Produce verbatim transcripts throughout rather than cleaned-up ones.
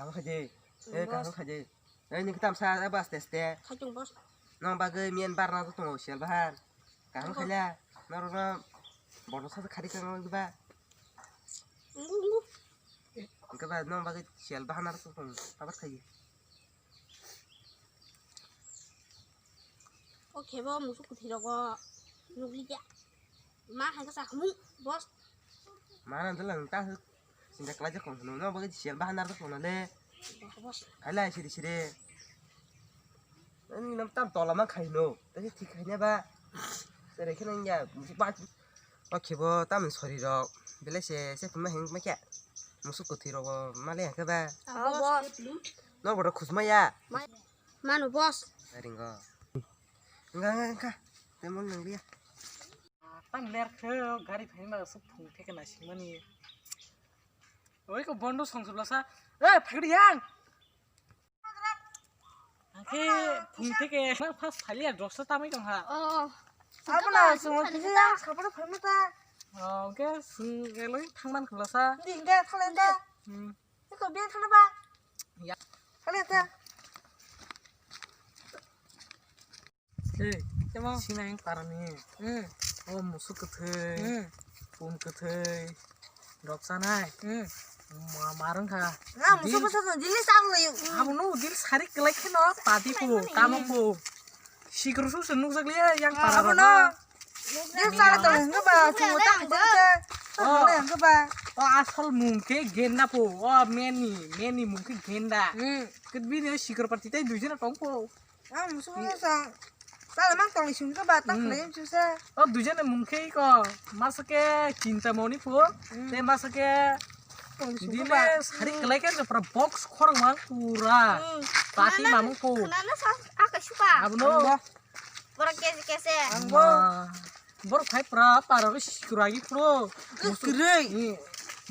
Kaham khaidi. Eh, kaham khaidi. Eh, nini kitam sa, eh, bas teste. Khatung boss. Nang bagwi miyan barna to tongo sial bahan. Kaham khaila. Norok no bono sa khari kang ba. Ngu, ngu. Engke ba nang bagwi sial bahan ar to tong. Abar khaidi. O khebo musuk kwthwi rogo nukliya. Ma hai khe sakhumu boss. Mana dalang ta sinda klaijak kong no bagwi sial bahan ar to tong le. Boss. Khaila siri siri. Ani nam tam tola ma khai no. Tei thik khai ne ba. Sere khe nang ya. Ba. O khebo tam sori rok. Bele se se phunma hing ma kya. Musuk kwthwi rok ma le hang khe ba. Abo boss. No bodo khusma ya. Manu boss. Ringo. Nga nga nga. Temon nang dia. Tam ler khe gari phaima suk phung theke na simani. Oi ko bondo song subla sa. Eh, phagdi yang. Angke phung theke na pas phali ya dosta tamai tong ha. Oh. Abo na sung theke ya, khapra phaima ta. Oh, angke sung eloi thangman khula sa. Ding de khale de. Hmm. Eko biang khana ba. Ya. Khale de. Hey, temo. Sinai parani. Hmm. O musuk kwthwi. Hmm. Pun kwthwi. Rok chanai. Hmm. Ma-, marwng kha. Na musuk kwthwi jili chang layo. Abo no dil sari kwlai kheno padi po, tamo po. Sikru su se nukjak liya yang para. Abo no. Dil sari to hwnga ba, chungo tang bwkhe. Oh. Hwnga ba. O asol mung khe genda po. O meni, meni mung khe genda. Hmm. Kit bini sikru parti tai dui jona tong po. Ang musu musu sang. Sala mang tong isung ke batang khlai musu sa. O dujane mungkhe ko. Masa ke cinta moni pho. Hmm. Te masa ke dine sari kelai ke jopra box khorang mang pura. Hmm. Pati mamung pho. Nana sa aka suka. Abono. Borok kese kese. Angbo. Borok khai pra para ke sikuragi pro. Kurei.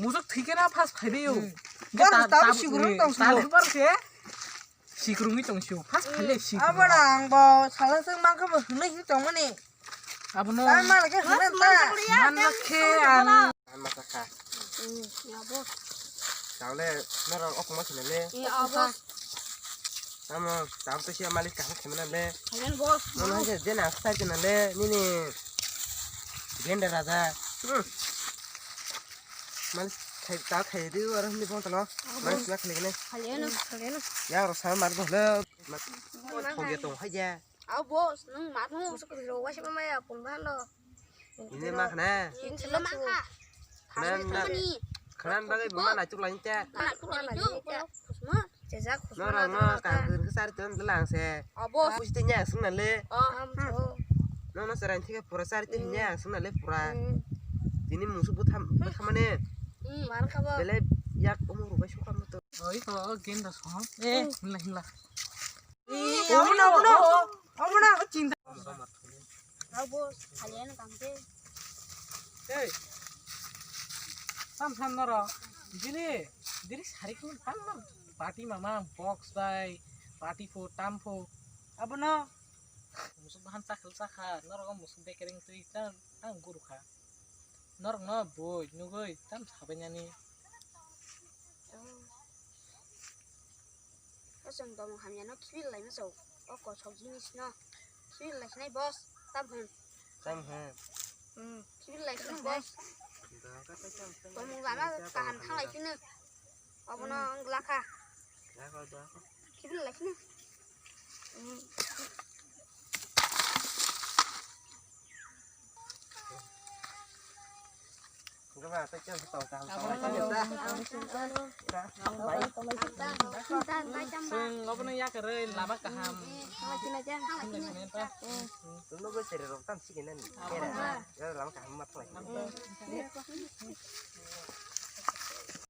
Musu thike na pas phaibe yo. Hmm. Borok ta sikuru tong. Tali borok ke. Sikrungwi tong sio. First khale sikru. Abo na ang bo sala seng mang khe bo hwnwi hwnwi tong mani. Abono. Tang ma khe hwnwi ta. Man na khe ang. An ma kha. Abo. Tawle noro okuma sile le. Abo. Amo tam to sia malik kaham khemna le. Hayan boss. Nono haja jena akhtai kena le nini. Genda raja. Hmm. Malik khai ta khai di aro ni phone talo. Malik na khale ne. Khale no, khale no. Ya ro sa mar do le. Thongya tong hai ya. Abo nung ma thung. Musu kudro wa sima maya pun ban lo. Ini ma khana. Ini selo ma kha. Khana na. Khana bagai buma na chuk lain cha. Na chuk lain cha. Khusma. Jejak khusma. Nora no ka gir sar ton lang se. Abo. Pusti nya sung na le. Oh. No no saran thik pura sar tin nya sung na le pura. Tini musu butham buthamane. Mar khabo. Bele yak umur bai sukam to. Oi ko genda so. Eh, hinla hinla. Omo na, omo na, omo na, chinta. Abo, kalian kamte. Hey. Tam tham noro. Diri, diri sari kun tam party mama box bai, party pho, tam pho. Abono. Musuk bahan chakhl chakha, noro musuk bekering tui tam, tam guru kha. Norokno boi nugui tam sabainani. Chwng tongmung hamyano khibil laima chwng. O kothok jinisno khibil laikhinai boss. Tam hwn. Tam hwn. Hmm, khibil laikhinai boss. Tongmung lama kaham thanglai phino. Abono wng glakha. Khibil laikhino. Hmm. Chwng obono yakarwi lama kaham. Lama kaham ma thanglai.